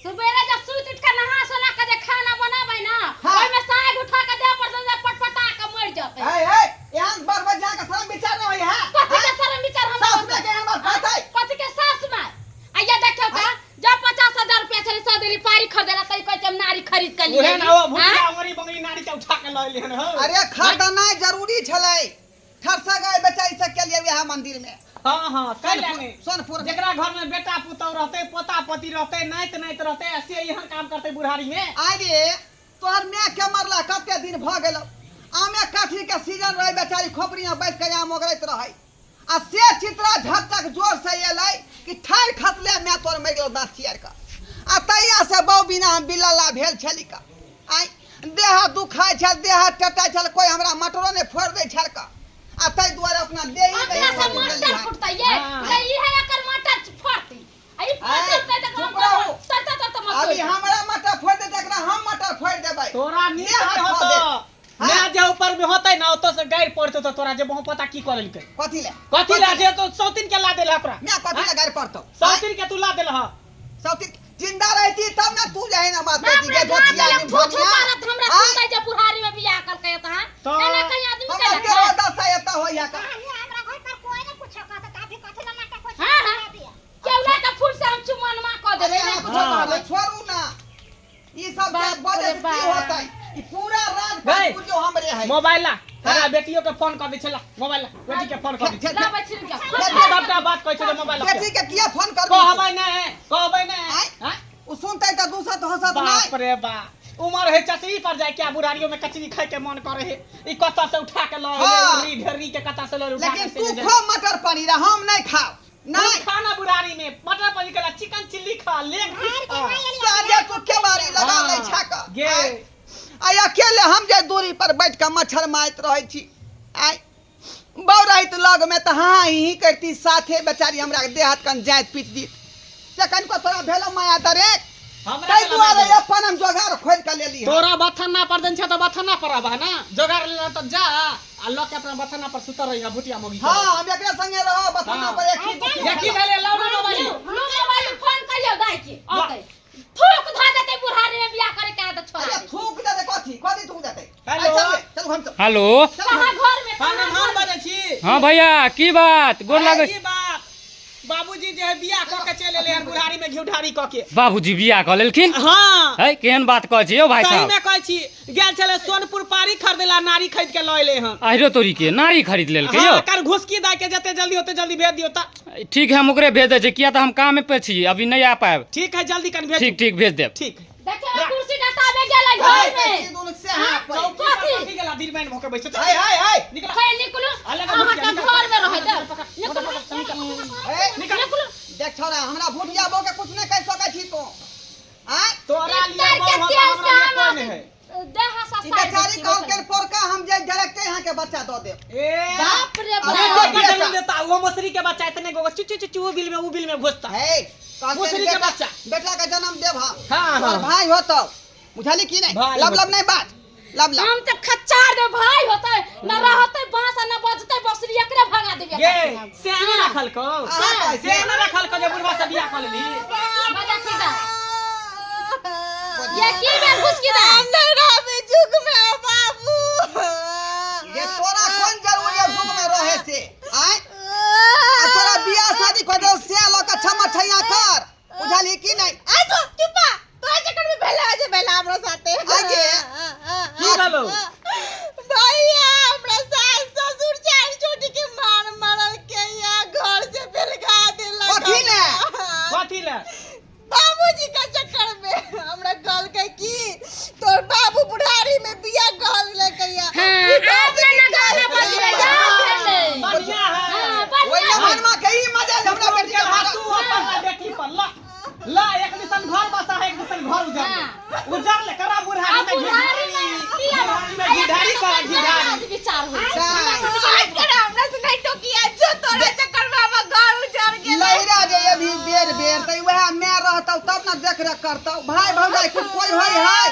सुबेरे जब सुति उठ के नहा सोना के जे खाना बनाबै ना हाँ। ओहिमे साग उठा के देह पर से पटपटा के मरि जेतै ए ए एहन बार बजा के शरम विचार नहीं होई है कथी के शरम विचार हमरा सास में के एहन बात बात है कथी के सास माय आ ये देखियौ का जब 50,000 रुपया छलै सौ देली पारी खरीदेला तै कहै छै हम नारी खरीद के लिए उहे ना ओ भुटिया उंगरी बंगरी नारी के उठा के लऽ एलिहन हो अरे खरीदनाइ जरूरी छलै ठरसा गाय बेचाई से के लिए वएह मंदिर में हाँ हाँ कैला नहीं सोनपुर में। जेकरा घर में बेटा पुतहु रहते पोता पोती रहते नाइत नाइत रहते आ से एहन काम करते बुढ़ारी में आइ रे तोहर माय के मरला कते दिन भऽ गेलौ आमे काठी के सीजन रहे बेचारी खोपड़ी में बैस के आम ओगरैत रहै आ से चित्रा झटक जोर से एलै कि ठाढ़ खसले माय तोर मरि गेलौ दाँत चियार कऽ आ तहिया से बौ बिना हम बिलल्ला भेल छली का आइ देह दुखाइ छल देह टटाइ छल कोइ हमरा मटरो नहि फोड़ि दै छल का आ ताहि दुआरे अपना देह ही अपना से मटर फुटतै ये हाँ। ले ई है एकर मटर फटतै आ ई फटतै त चुप रहू। तरता तरता मत अभी हमरा मटर फोड़ि देतै एकरा हम मटर फोड़ि देबै तोरा नीक देह हाथ होतो धऽ दे। मैं जे ऊपर में होते ना ओतो से गारि पड़तो तो तोरा जे बहु पता की कर लेलकै कथी ले कथी ला जे तो सौतीन के ला देल ओकरा मैं कथी ले गारि पड़तौ सौतीन के तू ला देल ह सौतीन जिंदा रहती तब ना तू जाए ना बात बाप करती रे गे बाप धोतिया रे नी थू थू भोनिया। करत हमरा आँय? सुनतै जे बुढ़ारी में बियाह करकै त हां तो- एना कहीं आदमी हमरा केलक तेरह दशा एतऽ होइया का हमरा घर पर कोई ना कुछ कहता त अभी कथी ला नाटक होइ हां हां केवला के फूल से हम चुमनमा क देबै अरे नहीं अहाँ कुछो कुछो हाँ। कहबै, छोड़ू ना ई सब के बाप बजै रे से की बाप। होतै ई पूरा राज गई। बुझियौ हमरे है मोबाइल ला तोरा बेटियो के फोन कर दै छला मोबाइल ला बेटी के फोन कर दै खेत- ला बच्ची के सबटा बात कहै छले मोबाइल ला बेटी के किया फोन करबी कहबै नै कहबै नै आँय? आँय? ओ सुनतै तऽ दूसत हंसत बाप नहि रे बाप उमर है चचरी पर जाय के बुढ़ारियो में कचरी खाय के मन करे है ई कत्ता से उठा के लऽ हाँ। उरी ढेरी के कत्ता से लऽ उठा लेकिन के तू से खो मटर पनीर आ हम नहीं खाओ नहीं नहीं खाना बुढ़ारी में मटर पनीर के चिकन चिल्ली खा लेग पीस खा साझे तू केबाड़ी लगा लै हाँ, छा कऽ गे। आय आय अकेले हम जे दूरी पर बैठ कऽ मच्छर मारैत रहै छी आय बौ रहैत लग में तऽ हाँ ही करती साथे बेचारी हमरा देह हाथ कन जाइत पीट दीत से कनिको तोरा भेलो माया दरेक हमरा ताहि केना दुआरे माया अपन हम जोगार खोलि कऽ लेली हन। तोरा बथन्ना पर देन छै तऽ बथन्ना पर आबह ना जोगार लेला तऽ जा आ लऽ के अपना बथन्ना पर सुतल रही भुटिया मौगी के। हाँ हम एकरे संगे रहब बथन्ना हाँ। पर एक ही ये की भेलै लाउ ना मोबाइल लो मोबाइल फोन करियौ दाइ के औतै थूक धऽ देतै बुढ़ारी में बियाह करे के आदत छोड़ा अरे देतै। थूक देतै कथी कथी थूक देतै हेलो। चल रे, चल हम चल हेलो चल कहाँ घर में हाँ कहाँ हम घर में? बजै छी हाँ भैया की बात गोर लागै ई बात बाबूजी जे है बियाह कऽ के चलि एलै हन बुढ़ारी में घी ढारी कऽ के बाबूजी बियाह कऽ लेलखिन हाँ है केहन बात कहै छी यौ भाई सही साहब में कहै छी गेल छलै सोनपुर पारी खरीदेला नारी खरीद के लऽ एलै हन आहिरो तोरी के नारी खरीद लेलकै यौ हाँ कर घुसकी दऽ के जते जल्दी होते जल्दी भेज दियौ तऽ ठीक है हम ओकरे भेज दै छी किया तऽ हम कामे पे छी अभी नहि आ पायब ठीक है जल्दी कन भेज ठीक ठीक भेज देब ठीक है देखियौ कुर्सी डटाबे गेलै घर में दुनू से हाथ पर चौकी पर कथी गेला धीरमैन भऽ के बैसल हाय हाय हाय निकल हे निकलू अलग अहाँ के निकल। घर में रहै दे निकलू ए, निकल निकलू देख छोरा हमरा भुटिया बो के कुछ नहीं कह सकै छी तू आय तोरा लिए इतर के बहु तेल होता से हमरा लिए कोई नहीं है देह ई ससाई बेचारी कहलकै पोरका हम जे डायरेक्टे यहाँ के बच्चा दऽ देब ए बाप रे अरे बाप के बेटा। जन्म देता वो मछली के बच्चा इतने गो चु चु चु चु बिल में उ बिल में घुसता हे कहलकै मुसरी के बेटा- बच्चा। बेटा के जन्म देब हम हाँ, तोहर हाँ। भाई होतौ बुझली की नहीं भाई लब होतौ। लब नहीं बात लब लब हम तऽ खच्चार दे भाई होतै न रहतै बांस आ न बजतै बसरी एकरे भगा देबै गे से ना रखल को अहाँ कहै से छी ना रखल को जे बुढ़वा से बियाह कर लेली मजा की दा ये की बेर घुसकी दा हम नहीं रहबे जुग में बाबू ये तोरा कोन जरूरी है जुग में रहे से आय आ तोरा बियाह शादी कर दे से लऽ के छमा छैया कर बुझली की नहीं आ तो चुपा तोरा चक्कर में भेला जे भेला हमरा साथे आगे। की भेलौ? भैया हमरा सास ससुर चार चोटी के मार मारल के या घर से बेलगा देलक कथी ले? कथी ले बाबूजी का चक्कर में हमरा कहलकै कि तोर बाबू बुढ़ारी में बियाह कहल लेके या हां आब ना गाना बजबै याद भेलै बढ़िया है हां ओहि बढ़िया जमानमा के ई मजा जे हमरा बेटी के मारल तू अपन ला बेटी पर ला ला एक दिसन घर बसा है एक दिसन घर उजर ले उजर ले करा बुढ़ारी आ में बुढ़ारी में की बुढ़ारी में घिढारी करा घिढारी विचार होइ छै आज कर हमरा से नहीं टोकिया जो तोरा चक्कर में हमर घर उजर गेलै लहिरा जे अभी बेर बेर तऽ वएह मैं रहतौ तब ना देख रेख करतौ भाई भौजाई कुछ कोई होय है